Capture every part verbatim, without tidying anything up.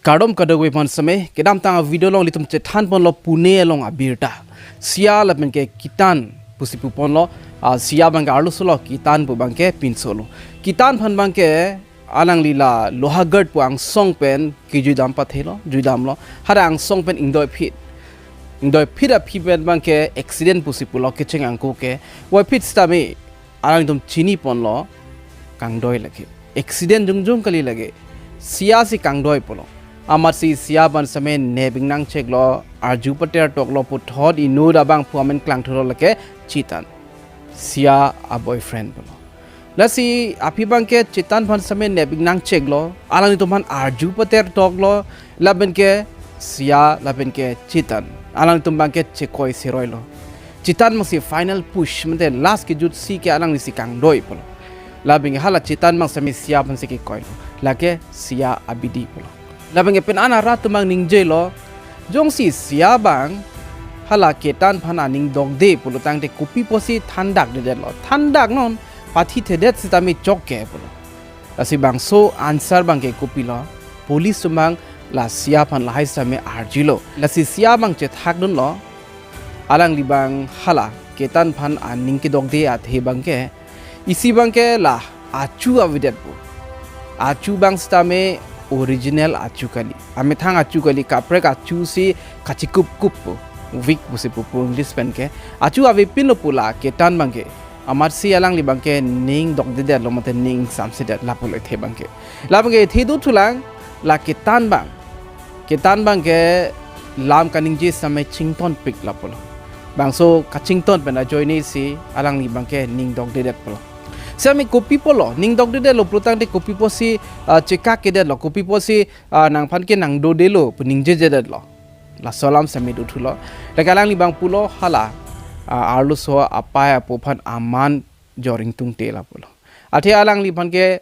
Kardom kadokave aphan sitame, kedamtang a-video along ilitum chethan ponlo Pune along abirta. Sia lapen ke Kitan pusi pu ponlo, ah, Sia abangke arloso lo, Kitan pu abangke pinso lo. Kitan aphan abangke alangli la Lohagarh pu angsong pen kejui dam pathelo, jui damlo. Hadak angsong pen ingdoi phit. Ingdoi phit aphi pen abangke accident pusi pulo, kecheng angko ke. Wai phit sitame alangtum chini ponlo, kangdoi lake. Accident jongjong kali lake. Sia si kangdoi pulo. Amatsi Sia aphan sitame nep ingnang cheklo, arju pater toklo, puthot inut abangphu amen klangthulo, lake Chetan, Sia a-boyfriend pulo. Lasi aphi abangke Chetan aphan sitame nep ingnang cheklo, alanglitum aphan arju pater toklo, lapen ke Sia lapen ke Chetan, alanglitum abangke chekoi seroilo. Chetan abangsi final push, mate last kejut si ke alangli si kangdoi pulo. Lapen ke hala Chetan abang sitame Sia aphan si kekoilo, lake Sia abidi pulo. Lapen ke pen an arat atum abang ningjelo, jongsi Sia abang hala Chetan aphan aning dokde pulo tangte kopi pusi thandakdedetlo. Thandak non pathithedet sitame chok ke pulo. Lasi bangso answer abangke kopilo? Police atum abang la Sia aphan lahai sitame arjulo. Lasi Sia abang chethakdunlo, alangli abang hala Chetan aphan aning kedokde athe abangke, isi abangke la achu avedet pu. Achu abang sitame original achu kali. Amethang achu kali, kaprek achu si kachikup kup pu. Wick pusi pu pu English pen ke. Achu avepinlo pu la Chetan abangke. Amatsi alangli abangke ning dokdedetlo, mate ning samsedet lapulo athe abangke. La abangke athe dothulang, la Chetan abang. Chetan abangke lam kaningje sitame chingtonpik lapulo. Bangso kachington pen ajoine si alangli abangke ning dokdedet pulo. Sitame kopi pulo, ning dokdedetlo pulo tangte kopi pusi, ah, chekak kedetlo, kopi pusi, ah, nangphan ke nangdodelo pu ningjejedetlo. Laso alam sitame dothulo. Lake alangli abang pulo hala, ah, arloso apei apo aphan aman jor ingtungte lapulo. Athe alangliphan ke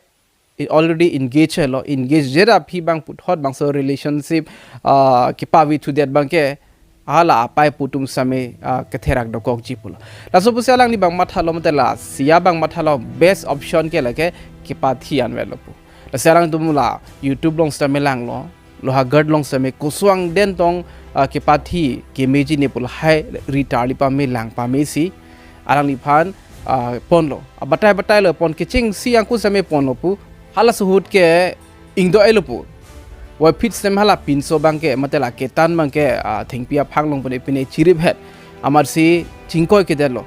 already engage lo, engage det aphi abang puthot bangso relationship, ah, kepavithudet abangke hala apei apo atum sitame, ah, ketherak dokokji pulo. Laso pusi alangli abang mathalo, mate la Sia abang mathalo, best option ke lake kepathi anvetlo pu. Lasi alangtum la YouTube along sitame langlo, Lohagarh along sitame koson angdeng tong, ah, kepathi kemeji ne pu lahai ri tarli pame lang pame si alangliphan, ah, ponlo. Ah, batai batailo, pon kecheng si angko sitame ponlo pu. Halaso ahut ke ingdoilo pu. Wai phit sitame hala pinso abangke, mate la Chetan abangke, ah, thengpi aphang along pine pine chiriphet. Amatsi chingkoi kedetlo.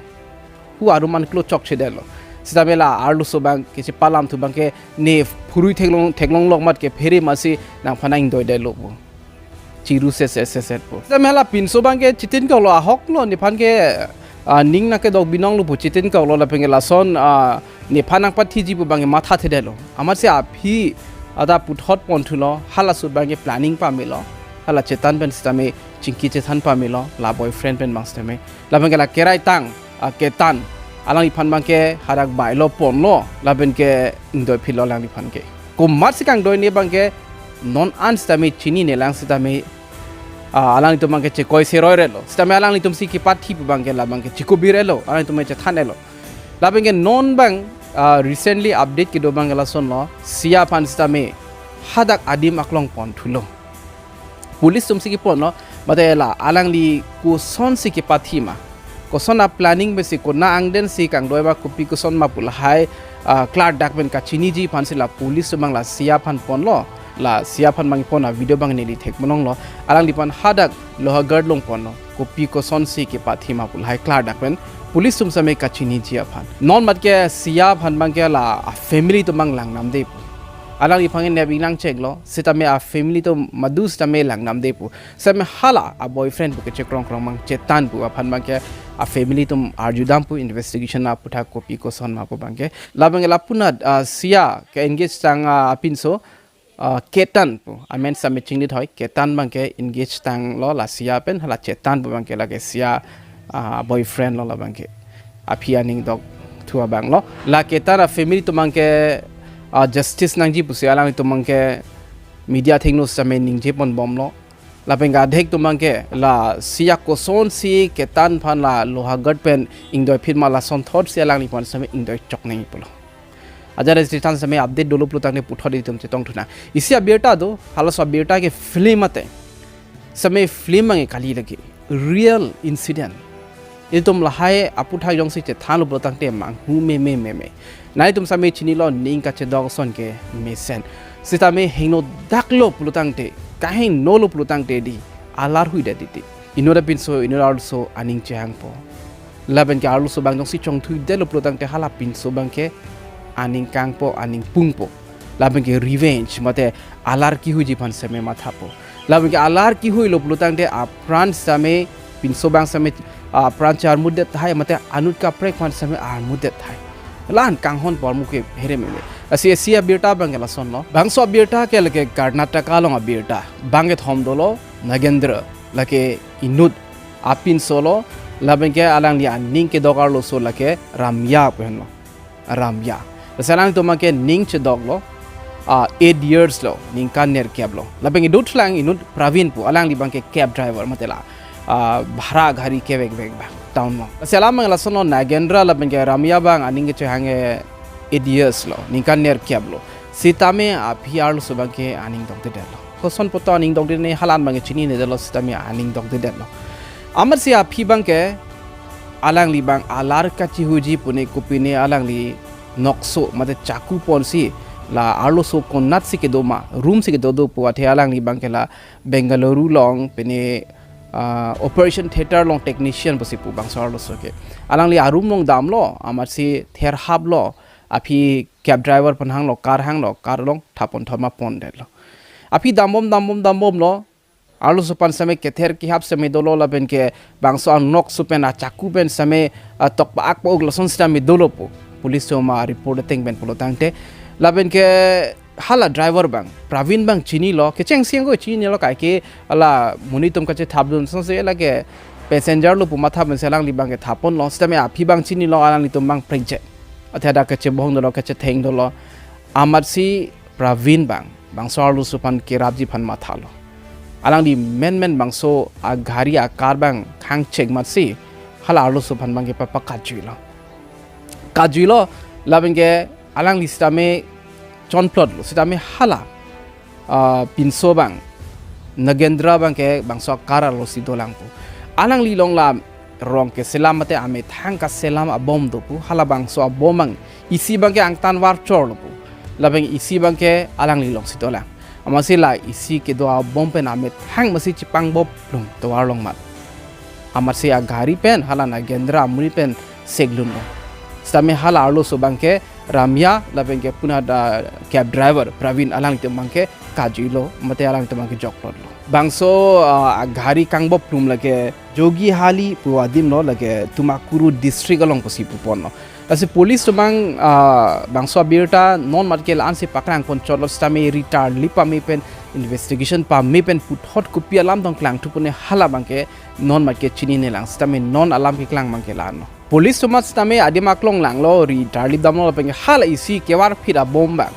Hu arum an klo chokchedetlo. Sitame la arloso abang kechepalamthu abangke ne phurui theklong theklong lok mat ke phere amatsi nangphan ingdoidetlo pu. Chiru se se se se pu. Sitame hala pinso abangke chitin koklo, ahoklo, nephan ke, ah, ning nangkedok binonglo pu chitin koklo, lapen ke lason, ah, nephan nangpathiji pu abangke mathathedetlo. Amatsi aphi adap puthot ponthulo, halaso ahut abangke planning pamelo. Hala Chetan pen sitame chingki chethan pamelo, la boyfriend pen abang sitame. Lapen ke la keraitang, ah, Chetan, alangliphan abangke hadak bailo ponlo, lapen ke ingdoi phitlo alangliphan ke. Komatsi kangdoine abangke non an sitame chinine lang sitame, ah, alanglitum abangke chekoi seroiretlo. Sitame alanglitum si kepathi pu abangke la abangke chikubirelo, alanglitum chethanelo. Lapen ke non abang, ah, recently update kedo abangke lasonlo, Sia aphan sitame hadak adim aklong ponthulo. Police atum si keponlo, mate la alangli kosonsi kepathi ma, koson a-planning pensi, konat angdeng si kangdoi ma, kopi koson ma pu lahai, ah, klardak pen kachiniji aphansi la police atum abang la Sia aphan ponlo. La Sia aphan abang pon a-video abang neli thek mononglo. Alangliphan hadak Lohagarh along ponlo, kopi kosonsi kepathi ma pu lahai klardak pen police atum sitame kachiniji aphan. Non mat ke Sia aphan abangke la a-family atum abang langdamde pu. Alangliphan nep ingnang cheklo, sitame a-family atum madu sitame langdamde pu. Sitame hala a-boyfriend pu kechekrong krong abang Chetan pu aphan abangke a-family atum arjudam pu, investigation aputhak kopi koson ma pu abangke. La abangke lapu-an, ah, Sia ke-engage tang, ah, apinso, ah, Chetan pu amen sitame chinglithoi, Chetan abangke engage tanglo la Sia pen, hala Chetan pu abangke lake Sia, ah, boyfriend lo la abangke. Aphi aning dokthu abanglo. La Chetan a-family atum abangke, ah, justice nangji pusi alanglitum abangke media athengno sitame ningje ponbomlo. Lapen ke adhek atum abangke la Sia kosonsi Chetan aphan la Lohagarh pen ingdoi phit ma, lasonthotsi alangliphan sitame ingdoi chok nangji pulo. Ajat isi than sitame update dolo pulotangte puthot itum chetong thunang. Isi abirta do, halaso abirta ke film mate. Sitame film abang kali lagi. Real incident. Itum lahai aputhak jongsi chethanlo pulotangte manghu meme meme. Nangtum sitame chinilo ning kachedok ason ke mesen. Sitame hingno daklo pulotangte, kahingnolo pulotangte di, alar huidet titi. Inut apinso, inut arloso aning chehangpo. Lapen ke arloso abang jongsi chongthuidetlo pulotangte hala pinso abang ke aning kangpo, aning pungpo. Lapen ke revenge, mate alar kihuiji aphan sitame mathapo. Lapen ke alar kihuilo pulotangte apran sitame pinso abang sitame, ah, apran charmutdet tahai, mate anut kaprek aphan sitame armutdet tahai. La-an kanghon pormu ke here meme. Lasi isi abirta abang ke lasonlo. Bangso abirta ke lake Karnataka along abirta. Bangkethom dolo, Nagendra, lake inut apinsolo, lapen ke alangli aning kedok arloso lake Ramya pu henlo. Ramya. Lasi alangtum abang ke ning chedoklo, ah, eight years lo, ningkan nerkep lo. Lapen ke dothulang inut Pravin pu, alangli abang ke cab driver mate la, ah, bhara gari kevekvek abang town lo. Lasi alam abang lasonlo, Nagendra lapen ke Ramya abang aning kechehang ke eight years lo, ningkan nerkep lo. Sitame aphi arloso abang ke aning dokdedetlo. Koson poto aning dokde ne, hala-an abang ke chininedetlo, sitame aning dokdedetlo. Amatsi aphi abang ke alangli abang alar kachihuiji pune kopine alangli nokso mate chaku ponsi la arloso konatsi kedo ma, room si kedo do pu athe alangli abang ke la Bengaluru along pine, ah, operation theater along technician pusi pu bangso arloso ke. Alangli a-room along damlo, amatsi therhaplo, aphi cab driver aphan hanglo, car hanglo, car along thapon thorma pondetlo. Aphi dambom dambom dambomlo, arloso aphan sitame kether kehap sitame dolo lapen ke bangso anokso pen achaku pen sitame, ah, tokpa-ak po-ok lason sitame dolo pu. Police atum a-report ateng pen pulotangte. Lapen ke hala driver abang, Pravin abang chinilo, kechengsi ako chinilo kaike hala monit atum kachethapdun asonsi lake passenger lo pu matha pensi alangli abang ke thaponlo, sitame aphi abang chinilo, alanglitum abang prekjak. Athe hadak kachebohong dolo, kachetheng dolo. Amatsi Pravin abang, bangso arloso aphan kerapji aphan mathalo. Alangli menmen bangso agari a-car abang khangchek amatsi, hala arloso aphan abang ke papa kajuilo. Kajuilo, lapen ke alangli sitame chonplotlo, sitame hala, ah, pinso abang, Nagendra abang ke bangso a-car arlosi dolang pu. Alangli along la rong keselam mate amethang kaselam abom do pu, hala bangso abom abang isi abang ke angtan varchorlo pu. Lapen isi abang ke alangli alongsi dolang. Amatsi la isi kedo abom pen amethang amatsi chepangbob lung tovar along mat. Amatsi agari pen hala Nagendra amonit pen seklunlo. Sitame hala arloso abang ke Ramya lapen ke punat, ah, cab driver Pravin, alanglitum abang ke kajuilo, mate alanglitum abang ke jokplotlo. Bangso, ah, agari kangbob plum lake Jogihalli pu adimlo, lake Tumakuru district along pusi puponlo. Lasi police atum abang, ah, bangso abirta non mat ke la-ansi paklang ponchotlo, sitame ri tarlip pame pen, investigation pame pen puthot kopi alam tong klangthu pune hala abang ke non mat ke chininelang, sitame non alam keklang abang ke la-anlo. Police atum sitame adim aklong langlo, ri tarlip damlo lapen ke hala isi kevarphit abom abang.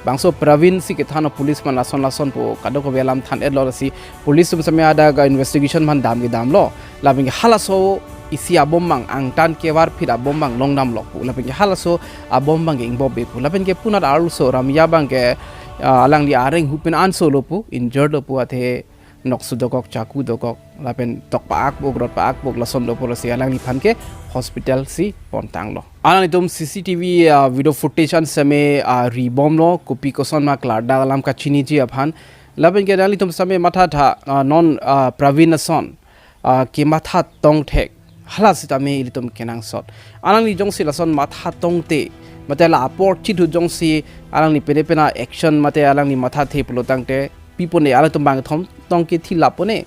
Bangso Pravin si kethanlo police aphan lason lason pu kadokave alam than-etlo, lasi police atum sitame hadak investigation aphan dam kedamlo. Lapen ke halaso isi abom abang angtan kevarphit abom abang longdamlo pu. Lapen ke halaso abom abang ke ingbobbe pu. Lapen ke punat arloso Ramya abang ke, ah, alangli areng hupen ansolo pu, injured lo pu, athe nokso dokok, chaku dokok, lapen tokpa-ak po-ok, rotpa-ak po-ok lason do pu, lasi alangliphan ke hospital si pontanglo. Alanglitum C C T V, ah, video footage an sitame, ah, ribomlo, kopi koson ma klardak alam kachiniji aphan. Lapen ke alanglitum sitame mathatha, ah, non, ah, Pravin ason, ah, kematha tongthek, hala sitame ilitum kenangsot. Alangli jongsi lason matha tongte, mate la apor chithu jongsi alangli pene pena action mate alangli mathathe pulotangte, pi pone, alangtum bangkethom tong kethi lap pone,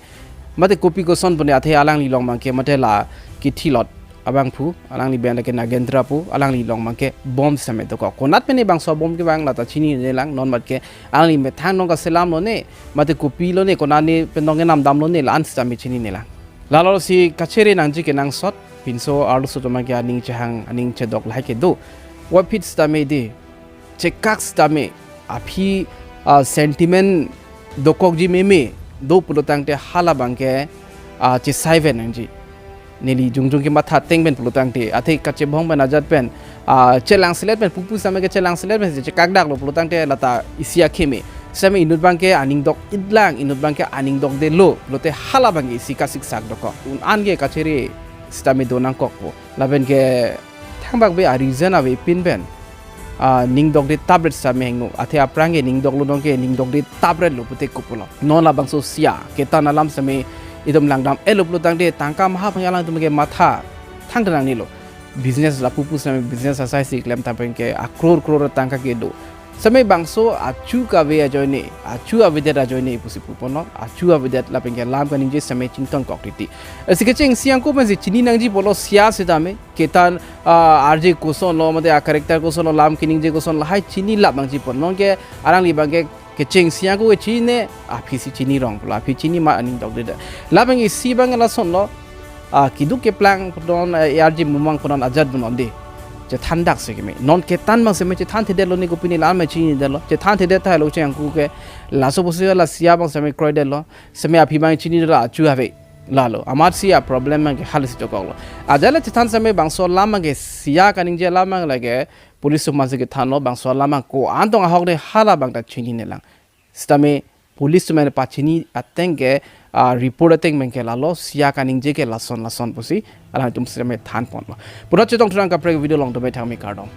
mate kopi koson pone, athe alangli along abang ke mate la kethilot abangphu, alangli ben lake Nagendra pu, alangli along abang ke bom sitame dokok. Konat pene bangso bom kevang lata chininelang, non mat ke alangli methang nong kaselamlo ne, mate kopilo ne, konane pen nong kenam damlo ne, la-an sitame chininelang. Lalo si kachere nangji kenangsot, pinso arloso atum abang ke aning chehang, aning chedok lahai kedo. Wapit sitame di, chekak sitame, aphi, ah, sentiment dokokji meme do pulotangte hala abang ke, ah, chesaiven nangji. Neli jongjong kematha ateng pen pulotangte, athe kachebong pen ajat pen, ah, chelangselet pen, pupu sitame ke chelangselet pen, chekakdaklo pulotangte lata isi akhei me. Sitame inut abangke aning dok-itlang, inut abangke aning dokdetlo pulote hala abangke isi kasiksak dokok. Un-an ke kachere sitame do nangkokpo. Lapen ke thangbak be a-reason avepin pen, ah, ning dokde tapret sitame hingno. Athe aphrang ke ning doklo, non ke ning dokde tapretlo pute kopulo. Non labangso sia ketan alam sitame itum langdam-etlo pulotangte tangka maha abang alangtum ke matha thangta nangnelo. Business lapu pu sitame business asai si klemtang pen ke a-crore crore tangka kedo. Sitame bangso achu kave ajoine, achu avedet ajoine pusi puponlo, achu avedet lapen ke lam kaningje sitame chingtongkok titi. Esi kecheng isi angko pensi chini nangji pulo sia sitame, ketan, ah, arje kosonlo, mate a-character kosonlo, lam kaningje kosonlo, hai chini lap nangji pulo. Non ke alangli abangke kecheng isi angko ke chinine, aphi si chini rong pulo, aphi chini ma aning dokdedet. Lapen isi abang lasonlo, ah, keduk keplang pudon, eh, arje mumang pudon ajat bunonde. Chethandak si keme. Non ketan abang sitame chethanthe detlo, ne kopine lam me chinidetlo. Chethanthe det tahai lo cheng angko ke. Laso pusi la sia abang sitame kroidetlo. Sitame aphi abang chinidetlo, achu ave. Lalo. Amat si a-problem abangke hal si chokoklo. Ajat le chethan sitame bangso lam abangke sia kaningje lam abang lake police atum aphansi kethanlo, bangso alam abang ko-an tong ahok de hala abang ta chininelang. Sitame police atum aphan pachini ateng ke, ah, report ateng pen ke lalo sia kaningje ke lason lason pusi alangtum sitame thanponlo. Pura chetong thurang kaprek video along tame thangmi kardom.